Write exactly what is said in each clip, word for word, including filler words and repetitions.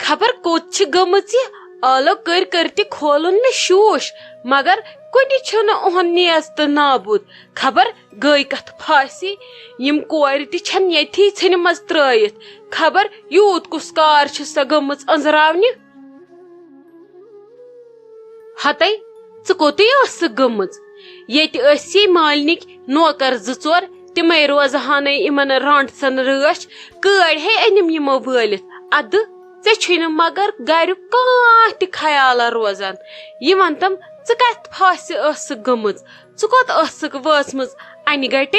خبر کوٚت چھِ گٔمٕژ یہِ؟ آلو کٔرۍ کٔرۍ تہِ کھولُن مےٚ شوٗش، مگر کُنہِ چھُنہٕ اُہُنٛد نیز تہٕ نابود۔ خبر گٔے کتھ پھاسے، یِم کورِ تہِ چھَن ییٚتھی ژھٕنِمژٕ ترٲوِتھ۔ خبر یوٗت کُس کار چھِ سۄ گٔمٕژ أنٛزراونہِ؟ ہتے، ژٕ کوٚتٕے ٲسٕکھ گٔمٕژ؟ ییٚتہِ ٲسی مالنِکۍ نوکر زٕ ژور، تِمے روزہانَے یِمن رانٛٹژن رٲچھ۔ کٲڑۍ ہے أنِم یِمو وٲلِتھ۔ ادٕ ژےٚ چھُے نہٕ مگر گریُک کانٛہہ تہِ خیالا روزان۔ یہِ وَن تم، ژٕ کتھ پھاسہِ ٲسٕکھ گٔمٕژ؟ ژٕ کوٚت ٲسٕکھ وٲژمٕژ انہِ گٹے؟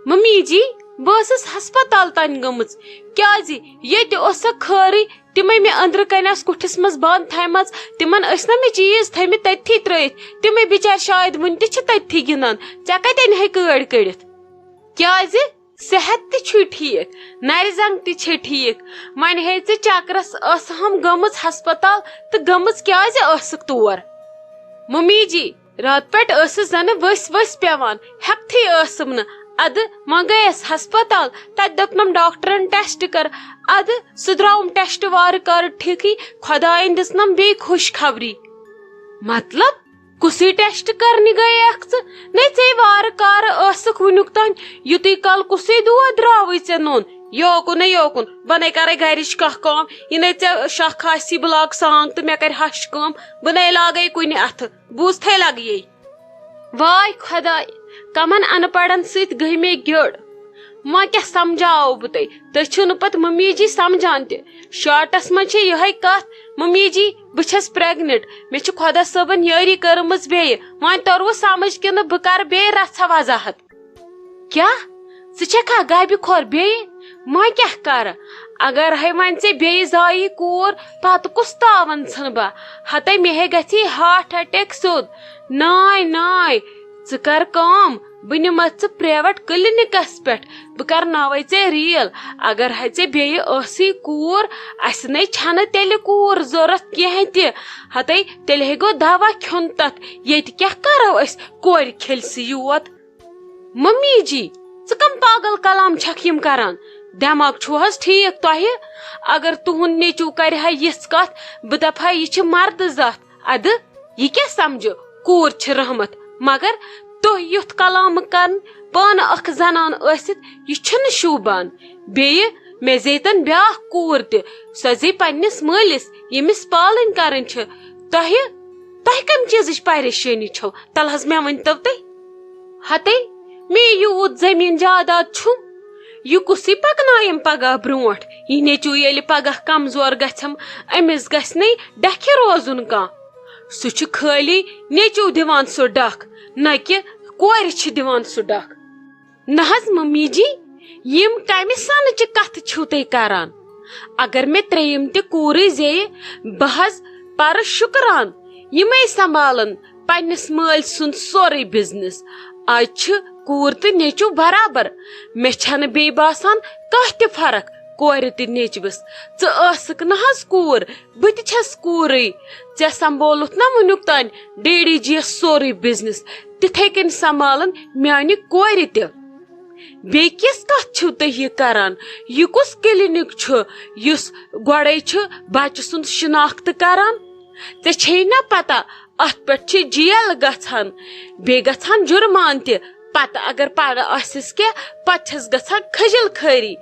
ممی جی، بہٕ ٲسٕس ہسپتال تانۍ گٔمٕژ۔ کیازِ؟ ییٚتہِ اوس سۄ خٲرٕے، تِمے مےٚ أنٛدرٕ کنہِ آسہٕ کُٹھِس منٛز بند تھایمژٕ، تِمن ٲسۍ نا مےٚ چیز تھٲومٕتۍ تٔتھی ترٲوِتھ، تِمے بِچارِ شاید وُنہِ تہِ چھِ تٔتھی گِنٛدان۔ ژےٚ کتہِ انہِ ہے کٲڑۍ کٔڑِتھ؟ کیازِ؟ صحت تہِ چھُے ٹھیک، نرِ زنگ تہِ چھے ٹھیک، وۄنۍ ہے ژےٚ چکرس ٲسہٕ ہم گٔمٕژ ہسپتال، تہٕ گٔمٕژ کیازِ ٲسٕکھ تور؟ ممی جی، راتہٕ پٮ۪ٹھ ٲسٕس زنہٕ ؤسۍ ؤسۍ پٮ۪وان، ہٮ۪کتھٕے ٲسٕم نہٕ۔ ادٕ وۄنۍ گٔیَس ہسپتال، تتہِ دوٚپنم ڈاکٹرن ٹیسٹ کر۔ ادٕ سُہ درٛاوُم ٹیسٹ وارٕ کارٕ ٹھیکٕے، خۄداین دِژنم بیٚیہِ خوشخبری۔ مطلب؟ کُسٕے ٹیسٹ کرنہِ گٔیکھ ژٕ؟ نے ژے وارٕ کارٕ ٲسٕکھ وُنیُک تام، یُتُے کال کُسٕے دود درٛاوٕے ژےٚ نوٚن؟ یوکُن ہے یوکُن، بہٕ نے کرے گرِچ کانٛہہ کٲم، یہِ نے ژےٚ شاہ کھاسی بہٕ لاگ سانٛگ تہٕ مےٚ کرِ ہش کٲم، بہٕ نے لاگے کُنہِ اتھٕ، بوٗزتھے لگیے۔ واے خۄداے، کمن ان پڑھن سۭتۍ گٔے مےٚ گیٔڑ۔ وۄنۍ کیٛاہ سمجھاوو بہٕ تۄہہِ؟ تُہۍ چھِو نہٕ پتہٕ ممی جی سمجھان تہِ۔ شارٹس منٛز چھِ یِہے کتھ، ممی جی، بہٕ چھَس پریگننٹ، مےٚ چھِ خۄدا صٲبن یٲری کٔرمٕژ بیٚیہِ۔ وۄنۍ توٚروٕ سمجھ کِنہٕ بہٕ کرٕ بیٚیہِ رژھا وضاحت؟ کیٛاہ؟ ژٕ چھکھا گبہِ کھۄر بیٚیہِ؟ وۄنۍ کیٛاہ کرٕ؟ اگر ہے وۄنۍ ژےٚ بیٚیہِ زایہِ کوٗر، پتہٕ کُس تاون ژھٕنہٕ بہٕ؟ ہتے مےٚ ہے گژھی ہارٹ اٹیک سیوٚد۔ ناے، ناے، ژٕ کر کٲم، بہٕ نِمتھ ژٕ پریویٹ کلینکس پٮ۪ٹھ، بہٕ کرناوے ژےٚ ریل۔ اگر ہے ژےٚ بیٚیہِ ٲسٕے کوٗر، اسہِ نے چھنہٕ تیٚلہِ کوٗر ضوٚرتھ کینٛہہ تہِ۔ ہتے تیٚلہِ ہے گوٚو دوا کھیوٚن تتھ، ییٚتہِ کیٛاہ کرو أسۍ، کورِ کھیلہِ سٕے یوت۔ ممی جی، ژٕ کم پاگل کلام چھکھ یم کران؟ دٮ۪ماغ چھُو حظ ٹھیٖک تۄہہِ؟ اگر تُہُنٛد نیٚچو کرِ ہا یِژھ کتھ، بہٕ دپہٕ ہا یہِ چھِ مردٕ زتھ۔ ادٕ یہِ کیٛاہ سمجھِ، کوٗر چھِ رحمت، مگر تۄہہِ یُتھ کلام کرن پانہٕ اکھ زنان ٲسِتھ، یہِ چھُنہٕ شوٗبان۔ بیٚیہِ مےٚ زیتن بیاکھ کوٗر تہِ، سۄ زی پننِس مٲلِس، ییٚمِس پالٕنۍ کرٕنۍ چھِ۔ تۄہہِ، تۄہہِ کمہِ چیٖزٕچ پریشٲنی چھو؟ تلہٕ حظ مےٚ ؤنۍتو تُہۍ۔ ہتے، مے یوٗت زٔمیٖن جاداد چھُم، یہِ کُسٕے پکنایم پگاہ برونٛٹھ؟ یہِ نیٚچوٗ ییٚلہِ پگاہ کمزور گژھٮ۪م، أمِس گژھِ نے ڈکھِ روزُن کانٛہہ۔ سُہ چھُ خٲلی نیٚچوٗ دِوان سُہ ڈکھ، نہ کہِ کورِ چھِ دِوان سُہ ڈکھ۔ نہ حظ ممی جی، یِم کمہِ سنہٕ چہِ کتھٕ چھِو تُہۍ کران؟ اگر مےٚ ترٛیٚیِم تہِ کوٗرٕے زیٚیہِ، بہٕ حظ پرٕ شُکران، یِمے سنبھالن پننِس مٲلۍ سُنٛد سورُے بزنس۔ از چھِ کوٗر تہٕ نیٚچو برابر۔ مےٚ چھنہٕ بیٚیہِ باسان کانٛہہ تہِ فرق کورِ تہٕ نیٚچوِس۔ ژٕ ٲسٕکھ نہ حظ کوٗر، بہٕ تہِ چھس کوٗرٕے۔ ژےٚ سنبھولُتھ نہ وُنیُک تام ڈیڈی جی یس سورُے بزنس، تِتھے کٔنۍ سنبھالن میانہِ کورِ تہِ۔ بیٚیہِ کِژھ کتھ چھِو تُہۍ یہِ کران؟ یہِ کُس کلینک چھُ یُس گۄڈے چھُ بچہٕ سُنٛد شناخت کران؟ ژےٚ چھے نا پتہ، اتھ پٮ۪ٹھ چھِ جیل گژھان، بیٚیہِ گژھان جُرمان تہِ۔ پتہٕ اگر پرٕ آسٮ۪س کینٛہہ، پتہٕ چھس گژھان کھجل خٲری۔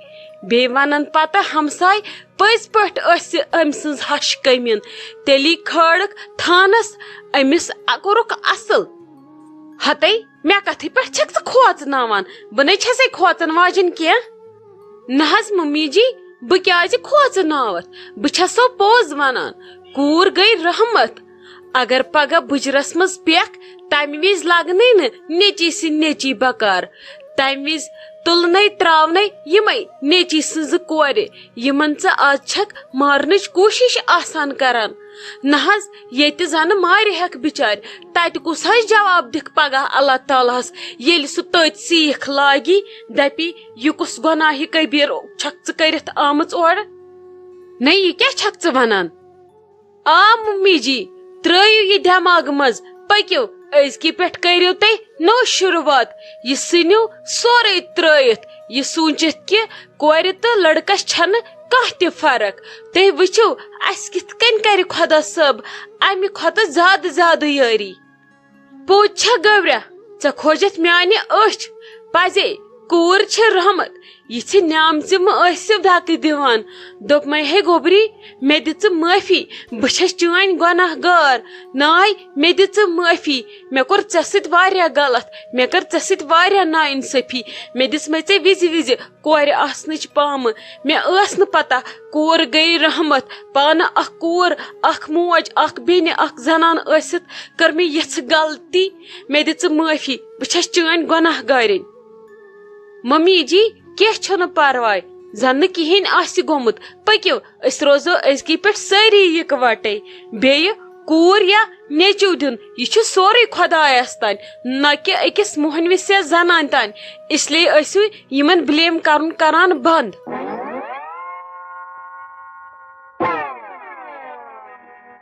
بیٚیہِ ونان پتہٕ ہمساے، پٔزۍ پٲٹھۍ ٲسۍ أمۍ سٕنٛز ہش کٔمِن، تیٚلی کھٲڑٕکھ تھانس، أمِس کوٚرُکھ اصل۔ ہتے، مےٚ کتھٕے پٮ۪ٹھ چھکھ ژٕ کھوژناوان؟ بہٕ نے چھسے کھوژن واجِنۍ کینٛہہ۔ نہ حظ ممی جی، بہٕ کیازِ کھوژناوتھ؟ بہٕ چھسو پوٚز ونان، کوٗر گٔے رحمت۔ اگر پگاہ بُجرس منٛز پیکھ، تمہِ وِزِ لگنے نہٕ نیٚچی سٕنٛدۍ نیٚچی بکار۔ تمہِ وِزِ تُلنے تراونے یِمے نیٚچی سٕنٛزٕ کورِ، یِمن ژٕ از چھکھ مارنٕچ کوٗشش آسان کران۔ نہ حظ، ییٚتہِ زنہٕ مارِ ہٮ۪کھ بِچارِ، تتہِ کُس حظ جواب دِکھ پگاہ اللہ تعالیٰ ہس، ییٚلہِ سُہ تٔتۍ سیٖکھ لاگی، دپی، "یہِ کُس گۄناہہِ کبیٖر چھکھ ژٕ کٔرِتھ آمٕژ اورٕ؟ نہ، یہِ کیٛاہ چھکھ ژٕ ونان؟" آ ممی جی، ترٲیِو یہِ دٮ۪ماغہٕ منٛز، پٔکِو، أزکہِ پٮ۪ٹھ کٔرِو تُہۍ نٔو شروٗعات۔ یہِ ژھٕنِو سورُے ترٲیِتھ، یہِ سوٗنٛچِتھ کہِ کورِ تہٕ لڑکس چھنہٕ کانٛہہ تہِ فرق۔ تُہۍ وٕچھِو، اَسہِ کِتھ کٔنۍ کَرِ خۄدا صٲب اَمہِ کھۄتہٕ زیادٕ زیادٕ یٲری۔ پوٚز چھا گوٚبرا، ژےٚ کھوجتھ میانہِ أچھ؟ پزے، کوٗر چھِ رحمت، یہِ چھِ نعمژِ مہٕ ٲسِو دکہٕ دِوان۔ دوٚپمَے ہے گوٚبری، مےٚ دِ ژٕ معٲفی، بہٕ چھَس چٲنۍ گۄناہ گار۔ ناے، مےٚ دِ ژٕ معٲفی، مےٚ کوٚر ژےٚ سۭتۍ واریاہ غلط، مےٚ کٔر ژےٚ سۭتۍ واریاہ نااِنصٲفی، مےٚ دِژمَے ژےٚ وِزِ وِزِ کورِ آسنٕچ پامہٕ۔ مےٚ ٲس نہٕ پتہ، کوٗر گٔے رحمت، پانہٕ اکھ کوٗر، اکھ موج، اکھ بیٚنہِ، اکھ زنان ٲسِتھ کٔر مےٚ یِژھ غلطی۔ مےٚ دِ ژٕ معٲفی، بہٕ چھَس چٲنۍ گۄناہ گارِنۍ۔ ممی جی، کینٛہہ چھُنہٕ پرواے، زن نہٕ کِہیٖنۍ آسہِ گوٚمُت۔ پٔکِو، أسۍ روزو أزکی پٮ۪ٹھ سٲری یِکوَٹَے۔ بیٚیہِ کوٗر یا نیٚچوٗ دیُن، یہِ چھُ سورُے خۄدایَس تانۍ، نہ کہِ أکِس موہنوِس یا زنانہِ تانۍ۔ اس لیے ٲسِو یِمن blame کرُن کران بنٛد۔